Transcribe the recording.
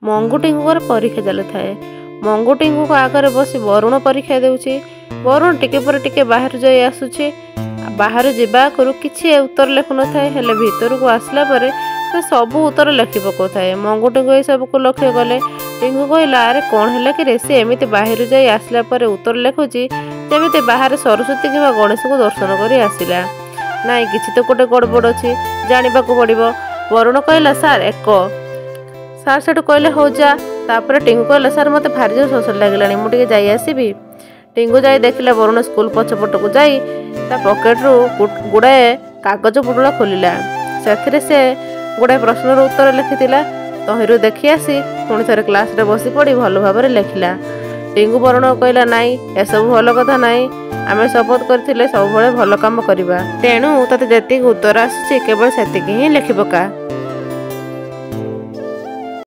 ମଙ୍ଗୁ ଟିଙ୍ଗୁଙ୍କର ପରୀକ୍ଷା ଚାଲିଥାଏ। ମଙ୍ଗୁ ଟିଙ୍ଗୁଙ୍କ ଆଗରେ ବସି ବରୁଣ ପରୀକ୍ଷା ଦେଉଛି। ବରୁଣ ଟିକେ ପରେ ଟିକେ ବାହାରୁ ଯାଇ ଆସୁଛି। ବାହାରୁ ଯିବା ଆଗରୁ କିଛି ଉତ୍ତର ଲେଖୁନଥାଏ, ହେଲେ ଭିତରକୁ ଆସିଲା ପରେ ସେ ସବୁ ଉତ୍ତର ଲେଖି ପକାଉଥାଏ। ମଙ୍ଗୁ ଟିଙ୍ଗୁ ଏସବୁକୁ ଲକ୍ଷ୍ୟ କଲେ। ଟିଙ୍ଗୁ କହିଲା, ଆରେ କ'ଣ ହେଲା କି ରେ, ସେ ଏମିତି ବାହାରୁ ଯାଇ ଆସିଲା ପରେ ଉତ୍ତର ଲେଖୁଛି ଯେମିତି ବାହାରେ ସରସ୍ୱତୀ କିମ୍ବା ଗଣେଶଙ୍କୁ ଦର୍ଶନ କରି ଆସିଲା। ନାଇଁ, କିଛି ତ ଗୋଟେ ଗଡ଼ବଡ଼ ଅଛି, ଜାଣିବାକୁ ପଡ଼ିବ। ବରୁଣ କହିଲା, ସାର୍ 1। ସାର୍ ସେଠୁ କହିଲେ, ହଉ ଯା। ତାପରେ ଟିଙ୍ଗୁ କହିଲା, ସାର୍ ମୋତେ ଭାରି ଜୋର ଶୋଷ ଲାଗିଲାଣି, ମୁଁ ଟିକେ ଯାଇ ଆସିବି। ଟିଙ୍ଗୁ ଯାଇ ଦେଖିଲା ବରୁଣ ସ୍କୁଲ ପଛପଟକୁ ଯାଇ ତା ପକେଟରୁ ଗୁଡ଼ାଏ କାଗଜ ପୁଟୁଳା ଖୋଲିଲା। ସେଥିରେ ସେ ଗୁଡ଼ାଏ ପ୍ରଶ୍ନର ଉତ୍ତର ଲେଖିଥିଲା। ତହିଁରୁ ଦେଖି ଆସି ପୁଣି ଥରେ କ୍ଲାସରେ ବସି ପଡ଼ି ଭଲ ଭାବରେ ଲେଖିଲା। ଟିଙ୍ଗୁ ବରୁଣ କହିଲା, ନାଇଁ, ଏସବୁ ଭଲ କଥା ନାହିଁ। ଆମେ ଶପଥ କରିଥିଲେ ସବୁବେଳେ ଭଲ କାମ କରିବା। ତେଣୁ ତୋତେ ଯେତିକି ଉତ୍ତର ଆସୁଛି କେବଳ ସେତିକି ହିଁ ଲେଖି ପକା।